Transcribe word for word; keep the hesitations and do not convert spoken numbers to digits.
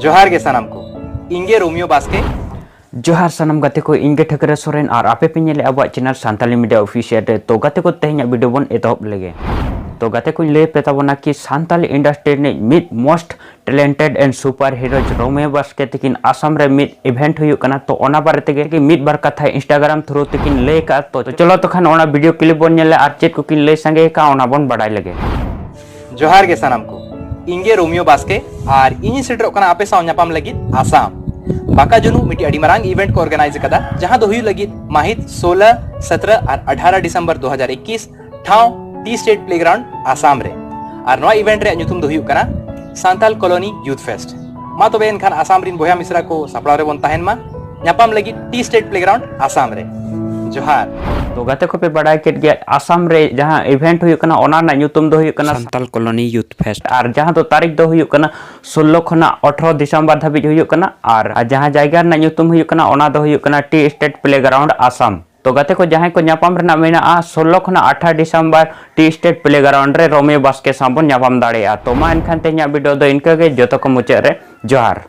ᱡᱚᱦᱟᱨ ᱜᱮ ᱥᱟᱱᱟᱢ ᱠᱚ, ᱤᱧ ᱜᱮ ᱨᱳᱢᱤᱭᱳ ᱵᱟᱥᱠᱮ᱾ ᱡᱚᱦᱟᱨ ᱥᱟᱱᱟᱢ ᱜᱟᱛᱮ ᱠᱚ, ᱤᱧ ᱜᱮ ᱴᱷᱟᱹᱠᱨᱟᱹ ᱥᱚᱨᱮᱱ ᱟᱨ ᱟᱯᱮ ᱯᱮ ᱧᱮᱞᱮᱫ ᱟᱵᱚᱣᱟᱜ ᱪᱮᱱᱮᱞ ᱥᱟᱱᱛᱟᱞᱤ ᱢᱤᱰᱤᱭᱟ ᱚᱯᱷᱤᱥᱤᱭᱟᱞ ᱨᱮ᱾ ᱛᱚ ᱜᱟᱛᱮ ᱠᱚ, ᱛᱮᱦᱮᱧᱟᱜ ᱵᱷᱤᱰᱤᱭᱳ ᱵᱚᱱ ᱮᱛᱚᱦᱚᱵ ᱞᱮᱜᱮ᱾ ᱛᱚ ᱜᱟᱛᱮ ᱠᱚᱧ ᱞᱟᱹᱭ ᱯᱮ ᱛᱟᱵᱚᱱᱟ ᱠᱤ ᱥᱟᱱᱛᱟᱞᱤ ᱤᱱᱰᱟᱥᱴᱨᱤ ᱨᱤᱱᱤᱡ ᱢᱤᱫ most talented and super hero Romeo Baske ᱛᱤᱠᱤᱱ ᱟᱥᱟᱢ ᱨᱮ ᱢᱤᱫ ᱤᱵᱷᱮᱱᱴ ᱦᱩᱭᱩᱜ ᱠᱟᱱᱟ᱾ ᱛᱚ ᱚᱱᱟ ᱵᱟᱨᱮ ᱛᱮᱜᱮ ᱢᱤᱫ ᱵᱟᱨ ᱠᱟᱛᱷᱟ ᱤᱱᱥᱴᱟᱜᱨᱟᱢ ᱛᱷᱨᱩ ᱛᱮᱠᱤᱱ ᱞᱟᱹᱭ ᱠᱟᱜᱼᱟ᱾ ᱛᱚ ᱪᱚᱞᱚ ᱛᱚᱠᱷᱟᱱ ᱚᱱᱟ ᱵᱷᱤᱰᱤᱭᱳ ᱠᱞᱤᱯ ᱵᱚᱱ ᱧᱮᱞᱟ ᱟᱨ ᱪᱮᱫ ᱠᱚᱠᱤᱱ ᱞᱟᱹᱭ ᱥᱟᱸᱜᱮ ᱠᱟᱜᱼᱟ ᱚᱱᱟ ᱵᱚᱱ ᱵᱟᱰᱟᱭ ᱞᱮᱜᱮ᱾ ᱡᱚᱦᱟᱨ ᱜᱮ ᱥᱟᱱᱟᱢ ᱠᱚ, ᱤᱧ ᱜᱮ ᱨᱳᱢᱤᱭᱳ ᱵᱟᱥᱠᱮ ᱟᱨ ᱤᱧᱤᱧ ᱥᱮᱴᱮᱨᱚᱜ ᱠᱟᱱᱟ ᱟᱯᱮ ᱥᱟᱶ ᱧᱟᱯᱟᱢ ᱞᱟᱹᱜᱤᱫ ᱟᱥᱟᱢ᱾ ᱵᱟᱠᱟᱡᱩᱱᱩ ᱢᱤᱫᱴᱤᱡ ᱟᱹᱰᱤ ᱢᱟᱨᱟᱝ ᱤᱵᱷᱮᱱᱴ ᱠᱚ ᱚᱨᱜᱟᱱᱟᱭᱤᱡᱽ ᱟᱠᱟᱫᱟ, ᱡᱟᱦᱟᱸ ᱫᱚ ᱦᱩᱭᱩᱜ ᱞᱟᱹᱜᱤᱫ ᱢᱟᱹᱦᱤᱛ ᱥᱳᱞᱟ, ᱥᱟᱛᱨᱟ ᱟᱨ ᱟᱴᱷᱟᱨᱟ ᱰᱤᱥᱮᱢᱵᱚᱨ ᱫᱩ ᱦᱟᱡᱟᱨ ᱮᱠᱩᱥ, ᱴᱷᱟᱶ ᱴᱤ ᱥᱴᱮᱴ ᱯᱞᱮᱜᱨᱟᱣᱩᱱᱰ ᱟᱥᱟᱢ ᱨᱮ᱾ ᱟᱨ ᱱᱚᱣᱟ ᱤᱵᱷᱮᱱᱴ ᱨᱮᱭᱟᱜ ᱧᱩᱛᱩᱢ ᱫᱚ ᱦᱩᱭᱩᱜ ᱠᱟᱱᱟ ᱥᱟᱱᱛᱟᱞ ᱠᱚᱞᱳᱱᱤ ᱭᱩᱛᱷ ᱯᱷᱮᱥᱴ᱾ ᱢᱟ ᱛᱚᱵᱮ ᱮᱱᱠᱷᱟᱱ ᱟᱥᱟᱢ ᱨᱤᱱ ᱵᱚᱭᱦᱟ ᱢᱤᱥᱨᱟ ᱠᱚ ᱥᱟᱯᱲᱟᱣ ᱨᱮᱵᱚᱱ ᱛᱟᱦᱮᱱ ᱢᱟ᱾ ᱧᱟᱯᱟᱢ ᱞᱟᱹᱜᱤᱫ ᱴᱤ ᱥᱴᱮᱴ ᱯᱞᱮᱜᱨᱟᱣᱩᱱᱰ ᱟᱥᱟᱢ ᱨᱮ᱾ ᱡᱚᱦᱟᱨ᱾ ᱛᱚ ᱜᱟᱛᱮ ᱠᱚᱯᱮ ᱵᱟᱰᱟᱭ ᱠᱮᱫ ᱜᱮᱭᱟ, ᱟᱥᱟᱢ ᱨᱮ ᱡᱟᱦᱟᱸ ᱤᱵᱷᱮᱱᱴ ᱦᱩᱭᱩᱜ ᱠᱟᱱᱟ ᱚᱱᱟ ᱨᱮᱱᱟᱜ ᱧᱩᱛᱩᱢ ᱫᱚ ᱦᱩᱭᱩᱜ ᱠᱟᱱᱟ ᱥᱟᱱᱛᱟᱞ ᱠᱚᱞᱳᱱᱤ ᱭᱩᱛᱷ ᱯᱷᱮᱥᱴ᱾ ᱟᱨ ᱡᱟᱦᱟᱸ ᱫᱚ ᱛᱟᱹᱨᱤᱠᱷ ᱫᱚ ᱦᱩᱭᱩᱜ ᱠᱟᱱᱟ ᱥᱳᱞᱞᱳ ᱠᱷᱚᱱᱟᱜ ᱟᱴᱷᱨᱚ ᱰᱤᱥᱮᱢᱵᱚᱨ ᱫᱷᱟᱹᱵᱤᱡ ᱦᱩᱭᱩᱜ ᱠᱟᱱᱟ᱾ ᱟᱨ ᱡᱟᱦᱟᱸ ᱡᱟᱭᱜᱟ ᱨᱮᱱᱟᱜ ᱧᱩᱛᱩᱢ ᱦᱩᱭᱩᱜ ᱠᱟᱱᱟ ᱚᱱᱟ ᱫᱚ ᱦᱩᱭᱩᱜ ᱠᱟᱱᱟ ᱴᱤ ᱥᱴᱮᱴ ᱯᱞᱮᱜᱨᱟᱣᱩᱱᱰ ᱟᱥᱟᱢ᱾ ᱛᱚ ᱜᱟᱛᱮ ᱠᱚ, ᱡᱟᱦᱟᱸᱭ ᱠᱚ ᱧᱟᱯᱟᱢ ᱨᱮᱱᱟᱜ ᱢᱮᱱᱟᱜᱼᱟ ᱥᱳᱞᱞᱳ ᱠᱷᱚᱱᱟᱜ ᱟᱴᱷᱟᱨᱚ ᱰᱤᱥᱮᱢᱵᱚᱨ ᱴᱤ ᱥᱴᱮᱴ ᱯᱞᱮᱜᱨᱟᱣᱩᱱᱰ ᱨᱮ ᱨᱳᱢᱤᱭᱳ ᱵᱟᱥᱠᱮ ᱥᱟᱶ ᱵᱚᱱ ᱧᱟᱯᱟᱢ ᱫᱟᱲᱮᱭᱟᱜᱼᱟ᱾ ᱛᱚ ᱢᱟ ᱮᱱᱠᱷᱟᱱ ᱛᱮᱦᱮᱧᱟᱜ ᱵᱷᱤᱰᱤᱭᱳ ᱫᱚ ᱤᱱᱠᱟᱹ ᱜᱮ, ᱡᱚᱛᱚ ᱠᱚ ᱢᱩᱪᱟᱹᱫ ᱨᱮ ᱡᱚᱦᱟᱨ᱾